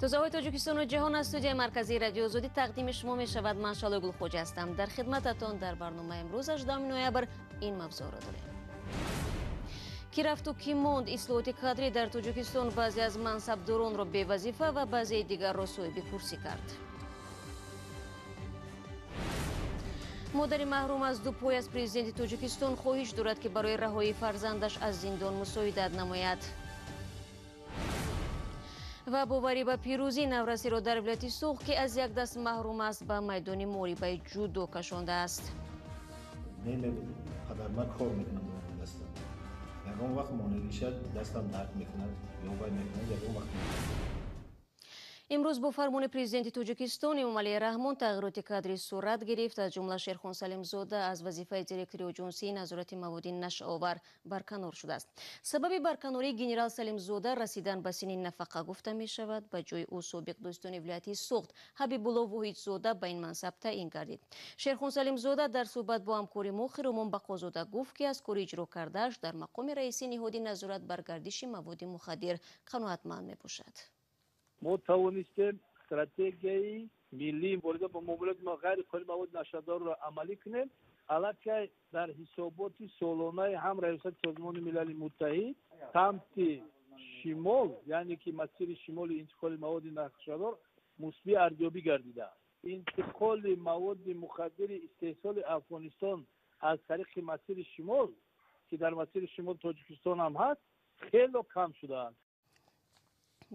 Тозаҳои Тоҷикистону ҷаҳон аз студияи марказии Радиои Озодӣ тақдими шумо мешавад. Ман Шалои Гулхоҷа ҳастам. Дар хидмататон дар барномаи имрӯз 18 ноябр ин мавзӯъро дорем. Ки рафту ки монд, ислоҳоти кадрӣ дар Тоҷикистон баъзе аз мансабдоронро бевазифа ва баъзеи дигарро соҳиби курсӣ кард. Модари маҳрум аз ду пой аз президенти Тоҷикистон хоҳиш дорад, ки барои раҳоии фарзандаш аз зиндон мусоидат намояд. Ва боварӣ ба пирӯзии наврасиро дар вилояти Суғд, ки аз як даст маҳрум аст, ба майдони муҳорибаи ҷудо кашондааст. Падар ман кор мекунам бо дастам. Ягон вақт монеъ дастам дард мекунад, ё вай мекунад, ягон вақт. Имрӯз бо фармони президенти Тоҷикистон Эмомалӣ Раҳмон тағйироти кадрӣ сурат гирифт. Аз ҷумла Шерхон Салимзода аз вазифаи директори Оҷонсии назорати маводи нашъаовар барканор шудааст. Сабаби барканории генерал Салимзода расидан ба синни нафақа гуфта мешавад. Ба ҷои ӯ собиқ дӯстони вилояти Суғд Ҳабибулло Воҳидзода ба ин мансаб таъин гардид. Шерхон Салимзода дар суҳбат бо ҳамкори мо Хиромон Бақозода гуфт, ки аз кори иҷро кардааш дар мақоми раиси ниҳоди назорат бар гардиши маводи мухаддир қаноатманд мебошад. Мо тавонистем стратегияи миллии мубориза бо муомилоти ғайриқонунии маводи нашъадорро амалӣ кунем. Аллакай дар ҳисоботи солонаи ҳам Раёсати Созмони Милали Муттаҳид самти шимол, яъне ки масири шимоли интиқоли маводи нашъадор мусбӣ арзёбӣ гардидааст. Интиқоли маводи мухаддири истеҳсоли Афғонистон аз тариқи масири шимол, ки дар масири шимол Тоҷикистон ҳам ҳаст, хело кам шудааст.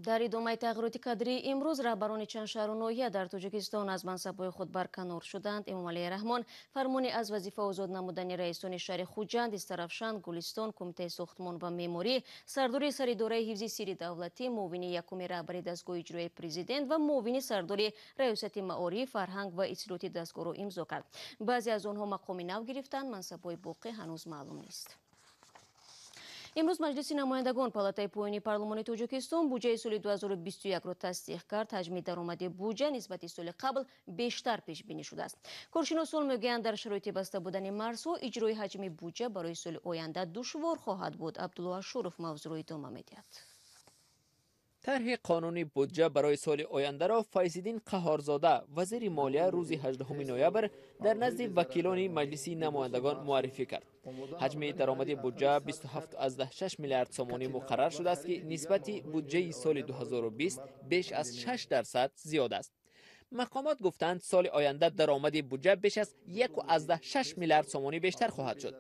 Дар идомаи тағйироти кадрӣ имрӯз раҳбарони чанд шаҳру ноҳия дар Тоҷикистон аз мансабҳои худ барканор шуданд. Эмомалӣ Раҳмон фармони аз вазифа озод намудани раисони шаҳри Хуҷанд, Истаравшан, Гулистон, Кумитаи сохтмон ва меъморӣ, сардори саридораи ҳифзи сирри давлатӣ, муовини якуми раҳбари дастгоҳи иҷроияи президент ва муовини сардори раёсати маориф, фарҳанг ва иттилооти дастгоҳро имзо кард. Баъзе аз онҳо мақоми нав гирифтанд, мансабҳои боқӣ ҳанӯз маълум нест. Имрӯз Маҷлиси намояндагон Палатаи поёнии парлумони Тоҷикистон буҷаи соли 2021-ро тасдиқ кард. Ҳаҷми даромади буҷа нисбати соли қабл бештар пешбинӣ шудааст. Коршиносон мегӯянд, дар шароити баста будани марзҳо иҷрои ҳаҷми буҷа барои соли оянда душвор хоҳад буд. Абдулло Ашуров мавзӯъро идома медиҳад. Тарҳи қонуни буҷа барои соли ояндаро Файзиддин Қаҳорзода, вазири молия, рӯзи 18 ноябр дар назди вакилони Маҷлиси намояндагон муаррифӣ кард. Ҳаҷми даромади буҷа 27,6 миллиард сомонӣ муқаррар шудааст, ки нисбати буҷаи соли 2020 беш аз 6% зиёд аст. Мақомот гуфтанд, соли оянда даромади буҷа беш аз 1,6 миллиард сомонӣ бештар хоҳад шуд.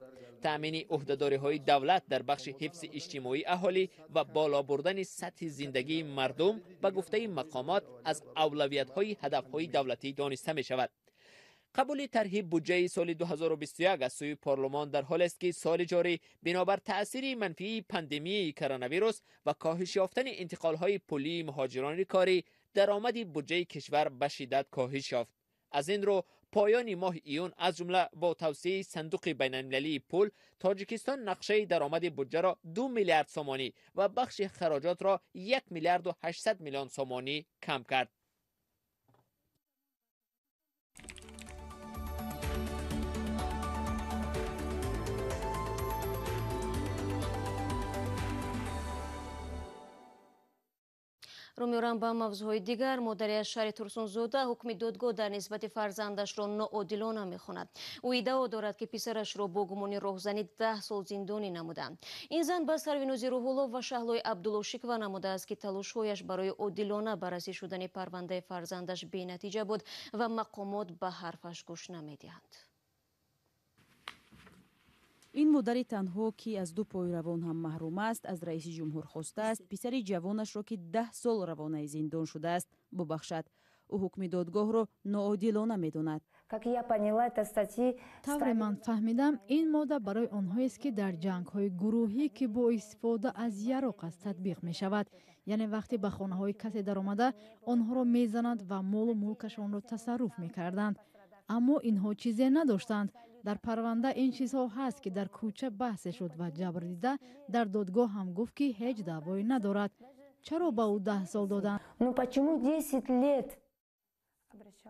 Таъмини ӯҳдадориҳои давлат дар бахши ҳифзи иҷтимоии аҳолӣ ва боло бурдани сатҳи зиндагии мардум ба гуфтаи мақомот аз авлавиятҳои ҳадафҳои давлатӣ дониста мешавад. Қабули тарҳи буҷаи соли 2021 аз сӯи парлумон дар ҳолест, ки соли ҷорӣ бинобар таъсири манфии пандемияи коронавирус ва коҳиш ёфтани интиқолҳои пулии муҳоҷирони корӣ даромади буҷаи кишвар ба шиддат коҳиш ёфт. Аз ин рӯ поёни моҳи июн аз ҷумла бо тавсияи Сандуқи байналмилалии пул Тоҷикистон нақшаи даромади буҷаро 2 миллиард сомонӣ ва бахши хароҷотро 1 миллиарду 800 миллион сомонӣ кам кард. Рӯ меорам ба мавзӯъҳои дигар. Модари аз шаҳри Турсунзода ҳукми додгоҳ дар нисбати фарзандашро ноодилона мехонад. Ӯ иддао дорад, ки писарашро бо гумони роҳзанӣ 10 сол зиндонӣ намуданд. Ин зан ба Сарвинози Рӯҳулло ва Шаҳлои Абдулло шиква намудааст, ки талошҳояш барои одилона баррасӣ шудани парвандаи фарзандаш бенатиҷа буд ва мақомот ба ҳарфаш гӯш намедиҳанд. Ин модари танҳо, ки аз ду пои равон ҳам маҳрум аст, аз раиси ҷумҳур хостааст писари ҷавонашро, ки 10 сол равонаи зиндон шудааст, бубахшад. Ӯ ҳукми додгоҳро ноодилона медонад. Тавре ман фаҳмидам, ин модда барои онҳоест, ки дар ҷангҳои гурӯҳӣ, ки бо истифода аз яроқ аст, татбиқ мешавад. Яъне вақте ба хонаҳои касе даромада, онҳоро мезананд ва молу мулкашонро тасарруф мекарданд. Аммо инҳо чизе надоштанд. Дар парванда ин чизҳо ҳаст, ки дар кӯча баҳсе шуд ва ҷабрдида дар додгоҳ ҳам гуфт, ки ҳеҷ даъвое надорад. Чаро ба ӯ 10 сол доданд?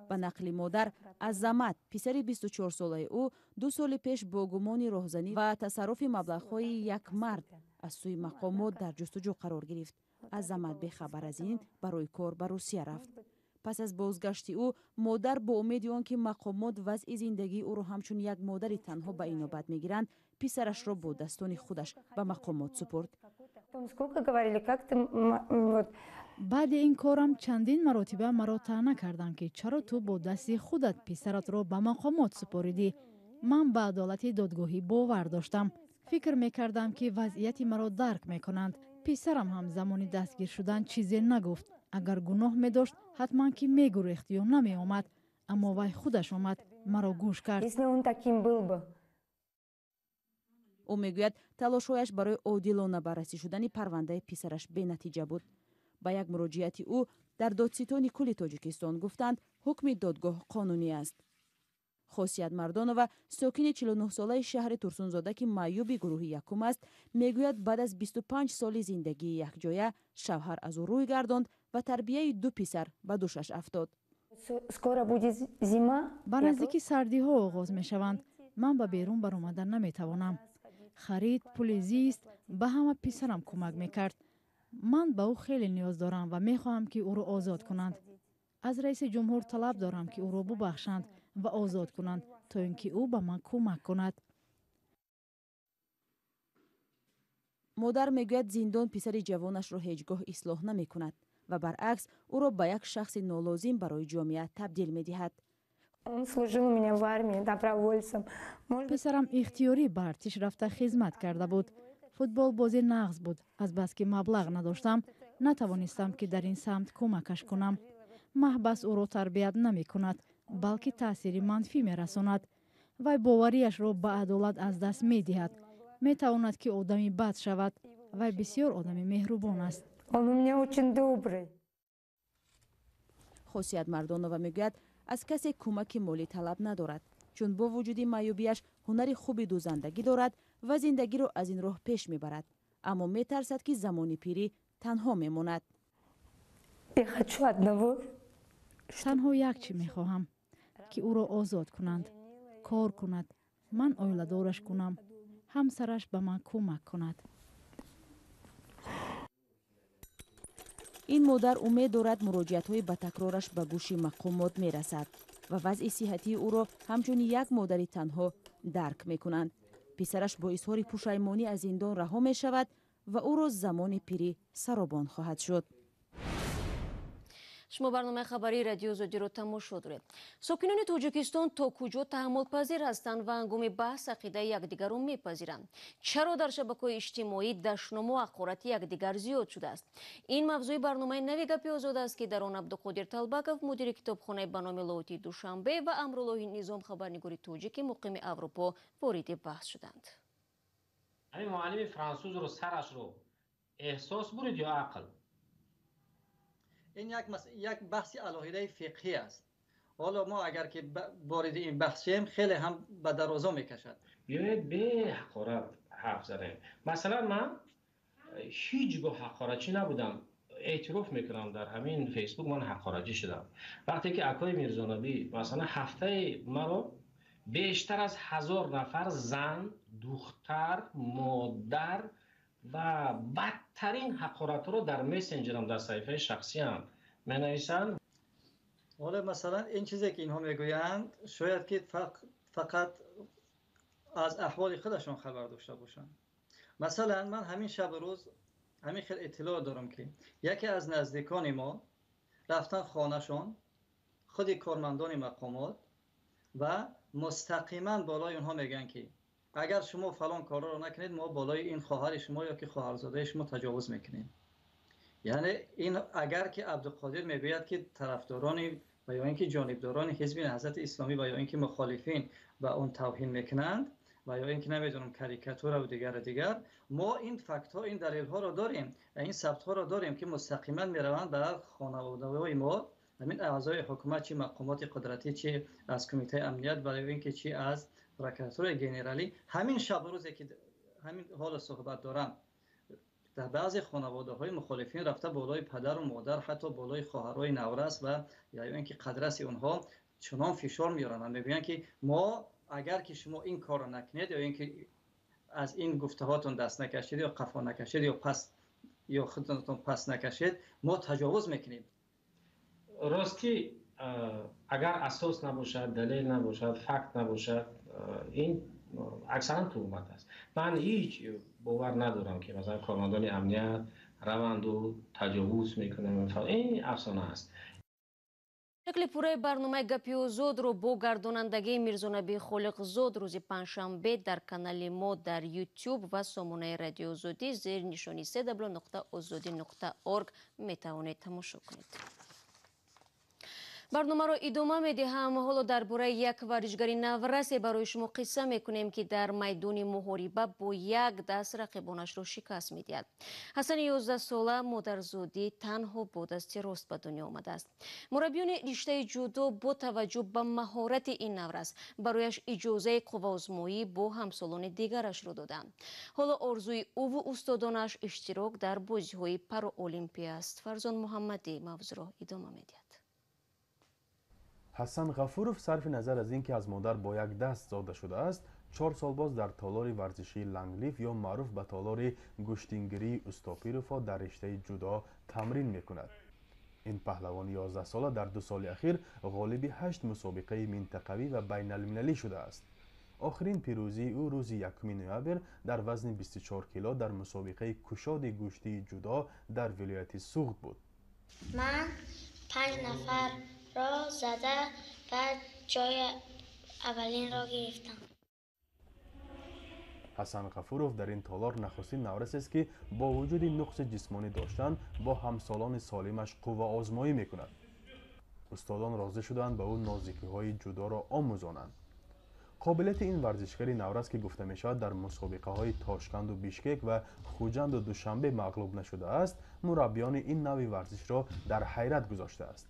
Ба нақли модар, Азамат, писари 24-солаи ӯ, 2 соли пеш бо гумони роҳзанӣ ва тасарруфи маблағҳои як мард аз сӯи мақомот дар ҷустуҷӯ қарор гирифт. Азамат бехабар аз ин барои кор ба Русия рафт. Пас аз бозгашти ӯ модар бо умеди он ки мақомот вазъи зиндагии ӯро ҳамчун як модари танҳо ба инобат мегиранд, писарашро бо дастони худаш ба мақомот супурд. Баъди ин корам чандин маротиба маро таъна карданд, ки чаро ту бо дасти худат писаратро ба мақомот супоридӣ. Ман ба адолати додгоҳӣ бовар доштам, фикр мекардам, ки вазъияти маро дарк мекунанд. Писарам ҳам замони дастгир шудан чизе нагуфт. Агар гуноҳ медошт, ҳатман ки мегурехт ё намеомад, аммо вай худаш омад, маро гӯш кард. Ӯ мегӯяд, талошҳояш барои одилона баррасӣ шудани парвандаи писараш бенатиҷа буд. Ба як муроҷиати ӯ дар Додситони кулли Тоҷикистон гуфтанд, ҳукми додгоҳ қонунӣ аст. Хосият Мардонова, сокини 49-солаи шаҳри Турсунзода, ки маъюби гурӯҳи якум аст, мегӯяд, баъд аз 25 соли зиндагии якҷоя шавҳар аз ӯ рӯй гардонд ва тарбияи ду писар ба дӯшаш афтод. Ба наздикӣ сардиҳо оғоз мешаванд. Ман ба берун баромада наметавонам. Харид, пули зист, ба ҳама писарам кӯмак мекард. Ман ба ӯ хеле ниёз дорам ва мехоҳам, ки ӯро озод кунанд. Аз раиси ҷумҳур талаб дорам, ки ӯро бубахшанд ва озод кунанд, то ин ки ӯ ба ман кӯмак кунад. Модар мегӯяд, зиндон писари ҷавонашро ҳеҷ гоҳ ислоҳ намекунад ва баръакс ӯро ба як шахси нолозим барои ҷомеа табдил медиҳад. Писарам ихтиёрӣ ба артиш рафта хизмат карда буд. Футболбозӣ нағз буд. Азбаски маблағ надоштам, натавонистам, ки дар ин самт кӯмакаш кунам. Маҳбас ӯро тарбият намекунад, балки таъсири манфӣ мерасонад. Вай боварияшро ба адолат аз даст медиҳад, метавонад, ки одами бад шавад. Вай бисёр одами меҳрубон аст. Хосият Мардонова мегӯяд, аз касе кӯмаки молӣ талаб надорад, чун бо вуҷуди маъюбияш ҳунари хуби дӯзандагӣ дорад ва зиндагиро аз ин роҳ пеш мебарад, аммо метарсад, ки замони пирӣ танҳо мемонад. Танҳо як чӣ мехоҳам, ки ӯро озод кунанд, кор кунад, ман оиладораш кунам, ҳамсараш ба ман кӯмак кунад. Ин модар умед дорад, муроҷиатҳои ба такрораш ба гӯши мақомот мерасад ва вазъи сиҳатии ӯро ҳамчун як модари танҳо дарк мекунанд. Писараш бо изҳори пушаймонӣ аз зиндон раҳо мешавад ва ӯро замони пирӣ саробон хоҳад шуд. Шумо барномаи хабарии Радиои Озодиро тамошо доред. Сокинони Тоҷикистон то куҷо таҳаммулпазир ҳастанд ва ҳангоми баҳс ақидаи якдигарро мепазиранд? Чаро дар шабакаҳои иҷтимоӣ дашному ҳақорати якдигар зиёд шудааст? Ин мавзӯи барномаи нави Гапи Озод аст, ки дар он Абдуқодир Талбаков, мудири китобхонаи ба номи Лоҳутии Душанбе, ва Амруллоҳи Низом, хабарнигори тоҷики муқими Аврупо, вориди баҳс шуданд. Ҳамин муаллими франсузро сарашро эҳсос бурид ё ақл? Ин як баҳси алоҳидаи фиқҳӣ аст. Ҳоло мо агар ки вориди ин баҳс шем, хеле ҳам ба дарозо мекашад. Биёед беҳақорат ҳарф занем. Масалан, ман ҳеҷ гоҳ ҳақоратчӣ набудам. Эътироф мекунам, дар ҳамин Фейсбук ман ҳақоратчӣ шудам. Вақте ки акои Мирзонабӣ, масалан, ҳафтаи маро бештар аз 1000 нафар зан, духтар, модар ва бадтарин ҳақоратҳоро дар мессенҷерам, дар саҳифаи шахсиам менависанд. Ҳоло масалан ин чизе ки инҳо мегӯянд, шояд ки фақат аз аҳволи худашон хабар дошта бошанд. Масалан, ман ҳамин шабу рӯз ҳамин хел иттилоъ дорам, ки яке аз наздикони мо рафтан хонашон, худи кормандони мақомот, ва мустақиман болои онҳо мегӯянд, ки агар шумо фалон корро накунед, мо болои ин хоҳари шумо ё ки хоҳарзодаи шумо таҷовуз мекунем. Яъне ин агар ки Абдуқодир мегӯяд, ки тарафдорони ва ё ин ки ҷонибдорони ҳизби Наҳзати Исломӣ ва ё ин ки мухолифин ба он тавҳин мекунанд ва ё ин ки намедонам карикатура ва дигар дигар, мо ин фактҳо, ин далелҳоро дорем, ин сабтҳоро дорем, ки мустақиман мераванд ба хонаводаҳои мо, ҳамин аъзои ҳукумат, чи мақомоти қудратӣ, чи аз Кумитаи амният ва ё ин ки чи аз прокуратураи генералӣ. Ҳамин шабу рӯзе ки ҳамин ҳоло суҳбат дорам, дар баъзе хонаводаҳои мухолифин рафта болои падару модар, ҳатто болои хоҳарҳои наврас ва ё ин ки қадраси онҳо чунон фишор меоранд ва мегӯянд, ки мо агар ки шумо ин корро накунед ё ин ки аз ин гуфтаҳотон даст накашед ё қафо накашед ё пас ё худатон пас накашед, мо таҷовуз мекунем. Ростӣ, агар асос набошад, далел набошад, факт набошад, ин аксаран туҳмат аст. Ман ҳеҷ бовар надорам, ки масалан кормандони амният раванду таҷовуз мекунанд. Ин афсона аст. Шакли пурраи барномаи Гапи Озодро бо гардонандагии Мирзонаби Холиқзод рӯзи панҷшанбе дар канали мо дар YouTube ва сомонаи Радиои Озодӣ зери нишони www.ozodi.org метавонед тамошо кунед. Барномаро идома медиҳам. Ҳоло дар бораи як варзишгари наврасе барои шумо қисса мекунем, ки дар майдони муҳориба бо як даст рақибонашро шикаст медиҳад. Ҳасани 11сола модарзодӣ танҳо бо дасти рост ба дунё омадааст. Мураббиёни риштаи ҷудо бо таваҷҷӯҳ ба маҳорати ин наврас барояш иҷозаи қувваозмоӣ бо ҳамсолони дигарашро доданд. Ҳоло орзуи ӯву устодонаш иштирок дар бозиҳои параолимпия аст. Фарзон Муҳаммадӣ мавзӯъро идома медиҳад. Ҳасан Ғафуров сарфи назар аз ин ки аз модар бо як даст зода шудааст, 4 сол боз дар толори варзишии Ланглиф ё маъруф ба толори гӯштингирии Устопировҳо дар риштаи ҷудо тамрин мекунад. Ин паҳлавони 11сола дар 2 соли ахир ғолиби 8 мусобиқаи минтақавӣ ва байналмилалӣ шудааст. Охирин пирӯзии ӯ рӯзи 1 ноябр дар вазни 24 кило дар мусобиқаи кушоди гӯштии ҷудо дар вилояти Суғд буд. Ман 5 нафар ро зада баъд ҷои аввалинро гирифтам. Ҳасан Ғафуров дар ин толор нахустин наврасест, ки бо вуҷуди нуқси ҷисмонӣ доштан бо ҳамсолони солимаш қувваозмоӣ мекунад. Устодон розӣ шуданд ба ӯ нозикиҳои ҷудоро омӯзонанд. Қобилияти ин варзишгари наврас, ки гуфта мешавад дар мусобиқаҳои Тошканду Бишкек ва Хуҷанду Душанбе мағлуб нашудааст, мураббиёни ин навъи варзишро дар ҳайрат гузоштааст.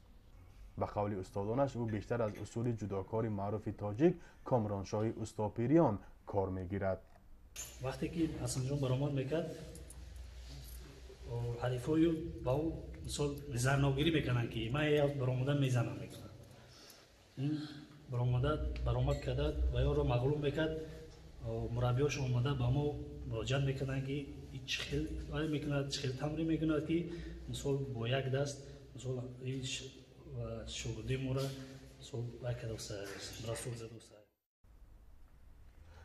Ба қавли устодонаш, ӯ бештар аз усули ҷудокори маъруфи тоҷик Комроншоҳи Устопириён кор мегирад. Вақте ки Ҳасанҷон баромад мекард, ҳарифою ба ӯ мисол зарногирӣ мекарданд, ки ман баромада мезанам мекунад. Ин баромада баромад карда ва ёро мағлуб мекард. Мураббиёш омада ба мо муроҷиат мекарданд, ки чӣ хел мекунад, чӣ хел тамрин мекунад, ки мисол бо як даст мисол шогирдои моро расул задоста.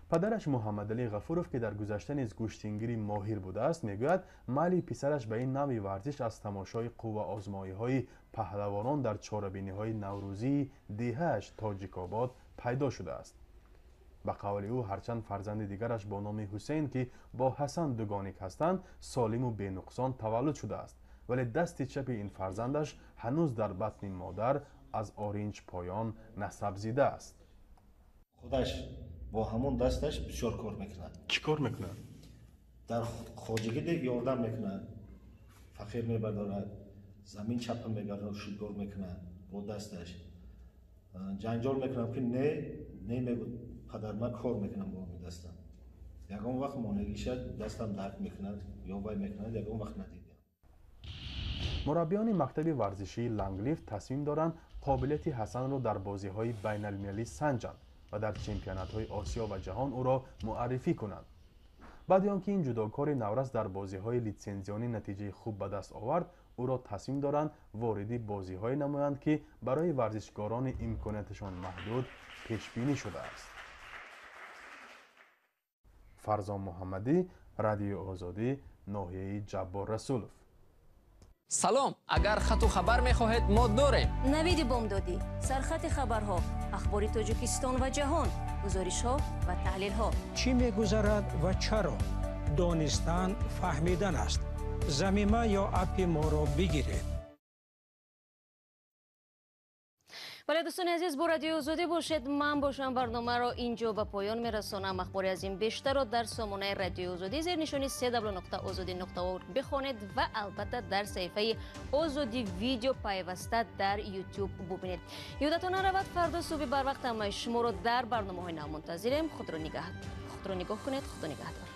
Падараш Муҳаммадалӣ Ғафуров, ки дар гузашта низ гӯштингири моҳир будааст, мегӯяд майли писараш ба ин навъи варзиш аз тамошои қувваозмоиҳои паҳлавонон дар чорабиниҳои наврӯзии деҳааш Тоҷикобод пайдо шудааст. Ба қавли ӯ, ҳарчанд фарзанди дигараш бо номи Ҳусейн, ки бо Ҳасан дугоник ҳастанд, солиму бенуқсон таваллуд шудааст, вале дасти чапи ин фарзандаш ҳанӯз дар батни модар аз оринҷ поён насабзидааст. Худаш бо ҳамон дасташ бисёр кор мекунад. Чӣ кор мекунад? Дар хоҷагӣ ёрдам мекунад, фақир мебардорад, замин чапа мебардорад, шудгор мекунад бо дасташ. Ҷанҷол мекунам, ки не, не мегӯ падар, ман кор мекунам бо ҳамин дастам. Ягон вақт монеъ шад, дастам дард мекунад ё вай мекунад, ягон вақт надидам. Мураббиёни мактаби варзишии Ланглиф тасмим доранд қобилияти Ҳасанро дар бозиҳои байналмилалӣ санҷанд ва дар чемпионатҳои Осиё ва ҷаҳон ӯро муаррифӣ кунанд. Баъди он ки ин ҷудокори наврас дар бозиҳои литсензионӣ натиҷаи хуб ба даст овард, ӯро тасмим доранд вориди бозиҳое намоянд, ки барои варзишгорони имконияташон маҳдуд пешбинӣ шудааст. Фарзон Муҳаммадӣ, Радиои Озодӣ, ноҳияи Ҷаббор Расулов. Салом, агар хату хабар мехоҳед, мо дорем. Навиди бомдодӣ, сархати хабарҳо, ахбори Тоҷикистон ва ҷаҳон, гузоришҳо ва таҳлилҳо. Чӣ мегузарад ва чаро? Донистан фаҳмидан аст. Замима ё аппи моро бигиред. Бале, дӯстони азиз, бо Радиои Озодӣ бошед. Ман бошам барномаро инҷо ба поён мерасонам. Ахбори аз ин бештарро дар сомонаи Радиои Озодӣ зери нишони www.ozodi.org бихонед ва албатта дар саҳифаи Озодӣ видео пайваста дар YouTube бубинед. Ёдатон наравад, фардо субҳи барвақт ҳамаи шуморо дар барномаҳои нав мунтазирем. Худро нигоҳ кунед. Худо нигаҳдор.